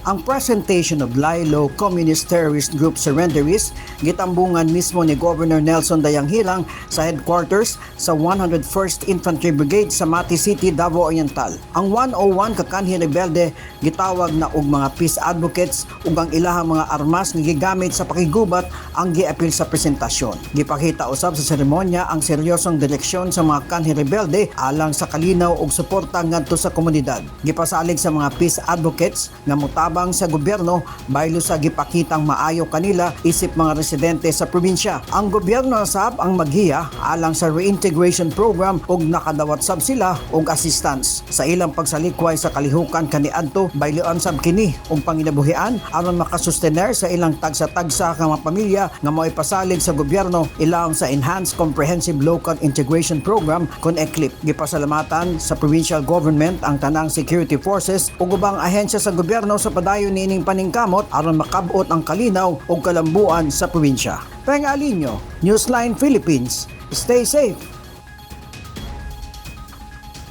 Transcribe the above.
Ang presentation of lie-low Communist Terrorist Group surrenderees gitambungan mismo ni Governor Nelson Dayanghirang sa headquarters sa 101st Infantry Brigade sa Mati City, Davao Oriental. Ang 101 ka kanhi rebelde gitawag na og mga peace advocates ug ang ilahang mga armas nga gigamit sa pakigubat ang giapil sa presentasyon. Gipakita usab sa seremonya ang seryosong direksyon sa mga kanhi rebelde alang sa kalinaw ug suporta ngadto sa komunidad. Gipasalig sa mga peace advocates nga motabang sa gobyerno baylo sa gipakitang maayo kanila isip mga residente sa probinsya. Ang gobyerno sab ang maghiya alang sa reintegration program ug nakadawat sab sila og assistance. Sa ilang pagsalikway sa kalihukan kaniadto, bayloan sab kini og panginabuhian aron makasustener sa ilang tagsa-tagsa ka mga pamilya nga mo'y pasalig sa gobyerno ilawom sa Enhanced Comprehensive Local Integration Program kon ECLIP. Gipasalamatan sa provincial government ang tanang security forces ug ubang ahensya sa gobyerno sa padayon niining paningkamot aron makab-ot ang kalinaw ug kalambuan sa probinsya. Peng Alinio, Newsline Philippines. Stay safe.